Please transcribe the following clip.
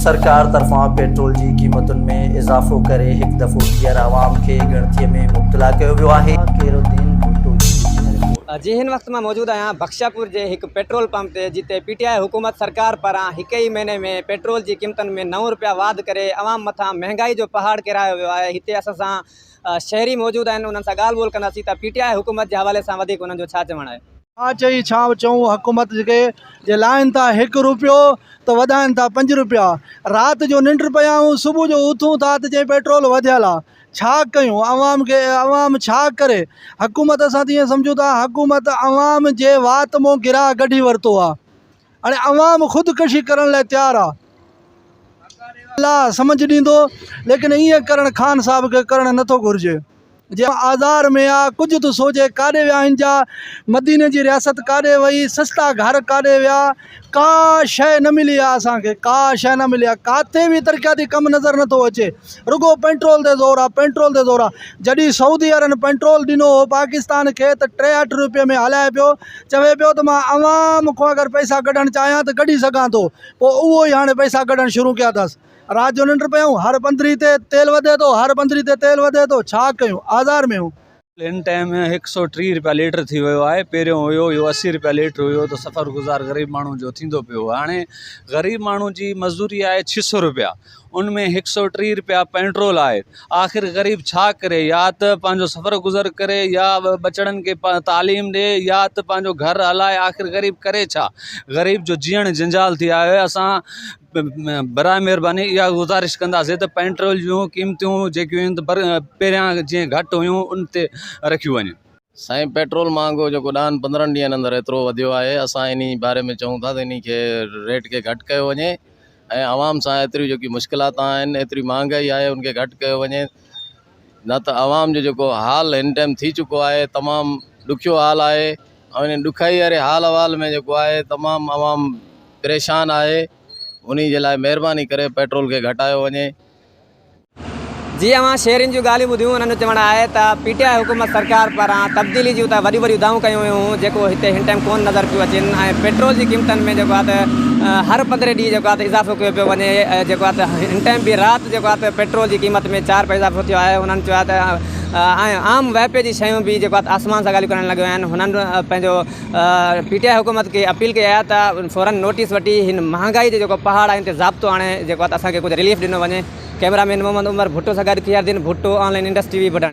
سرڪار طرفان پيٽرول جي قيمتن ۾ اضافو ڪري هڪ دفعو ٻيهر عوام کي ڳڻتي ۾ مبتلا ڪيو ويو آهي. خيرالدين ڀٽو جي هن رپورٽ. جي هن وقت مان موجود آهيان بخشاپور جي هڪ پيٽرول پمپ تي جتي پي ٽي آء حڪومت سرڪار پاران هڪ ئي مهيني ۾ پيٽرول جي قيمتن ۾ نو رپيا واڌ ڪري عوام مٿان مهنگائي جو پهاڙ ڪيرايو ويو آهي هتي اسان سان شهري موجود آهن انهن سان ڳالهه ٻولهه ڪنداسين ته پي ٽي آء حڪومت جي حوالي سان وڌيڪ انهن جو ڇا چوڻ آهي. ڇا چئي ڇا چئون حڪومت کي جي لاهين ٿا هڪ روپيو ته وڌائين ٿا پنج روپيا رات جو ننڊ پيا آهيون صبح جو اٿون ٿا ته چئين پيٽرول وڌيل آ ڇا ڪيون عوام کي عوام ڇا ڪري حڪومت اسان ته ائين سمجهون ٿا حڪومت عوام جي وات مون گراهه ڪڍي ورتو آ هاڻي عوام خودڪشي ڪرڻ لاء تيار آ الله سمجهه ڏيندو ليڪن ائين ڪرڻ خان صاحب کي ڪرڻ نٿو گهرجي. جي آزار ۾ آ ڪجهه ته سوچي ڪاڏي ويا هن جا مديني جي رياست ڪاڏي وئي سستا گهر ڪاڏي ويا ڪا شيء نه ملي آ اسان کي ڪا شيء نه ملي آ ڪاٿي به ترقياتي ڪم نظر نٿو اچي رڳو پيٽرول تي زور آ پيٽرول تي زور آ جڏهن سعودي وارن پيٽرول ڏنو هو پاڪستان کي ته 63 روپيه ۾ هلائي پيو چوي پيو ته مان عوام کان اگر پئسا ڪڍڻ چاهيان ته ڪڍي سگهان ٿو پوء اهو ئي هاڻي پئسا ڪڍڻ شروع ڪيا اٿس رات جو ننڊ پيون هر پنڌري تي تيل وڌي ٿو هر پنڌري تي تيل وڌي ٿو ڇا ڪيون آزار ۾ آهيون. هن ٽائيم هڪ سو 30 رپيا ليٽر ٿي ويو آهي پهريون هيو اهو 80 رپيا ليٽر هيو ته سفر گذار غريب ماڻهو جو ٿيندو پيو هاڻي غريب ماڻهو جي مزدوري آهي ڇهه سو رپيا ان ۾ هڪ سو 30 رپيا پيٽرول آهي آخر غريب ڇا ڪري يا ته پنهنجو سفر گذر ڪري يا ٻچڙن کي تعليم ڏي يا ته پنهنجو گهر هلائي آخر غريب ڪري ڇا غريب جو جيئڻ جنجال ٿي آيو آهي اسان براء مهرباني اها گذارش ڪنداسين ته پيٽرول جون قيمتون جيڪيون آهن پهريان جيئن گهٽ هيون ان تي رکيون وڃن. سائين پيٽرول مهانگو جيڪو ڏهن پندرهن ڏينهن اندر ايترو وڌيو آهي اسان انهي باري ۾ چئون ٿا ته انهي کي ريٽ کي گهٽ ڪيو وڃي ۽ عوام سان ايتريون جيڪي مشڪلات آهن ايتري مهانگائي آهي ان کي گهٽ ڪيو وڃي نه ته عوام جو جيڪو حال هن ٽائيم ٿي چڪو آهي تمام ڏکيو حال آهي ۽ انهي ڏکائي واري حال احوال ۾ جيڪو آهي تمام عوام پريشان آهي انهي جي لاء مهرباني ڪري پيٽرول کي گهٽايو وڃي. جي اوهان شهرين جون ڳالهيون ٻڌيون انهن جو چوڻ آهي ته پي ٽي آء حڪومت سرڪار پاران تبديلي جون ته وڏيون وڏيون دانهون ڪيون ويون هيون جيڪو هتي هن ٽائيم ڪونه نظر پيو اچن ۽ پيٽرول جي قيمتن ۾ جيڪو آهي ته هر پندرهين ڏينهن جيڪو آهي ته اضافو ڪيو پيو وڃي جيڪو آهي ته هن ٽائيم به رات جيڪو آهي ته پيٽرول جي قيمت ۾ چار رپيا اضافو ٿيو آهي انهن چيو آهي ته ۽ عام واهپي جي شيون به جيڪو آهي ته آسمان سان ڳالهيون ڪرڻ لڳيون آهن هنن پنهنجو پي ٽي آء حڪومت کي اپيل ڪئي آهي ته فورن نوٽيس وٺي هن مهانگائي جو جيڪو پهاڙ آهي ان تي ضابطو آڻي جيڪو آهي ته اسان کي ڪجهه رليف ڏنو وڃي ڪئميرا مين محمد عمر ڀٽو سان گڏ Khairuddin Bhutto online Indus T V Budhani.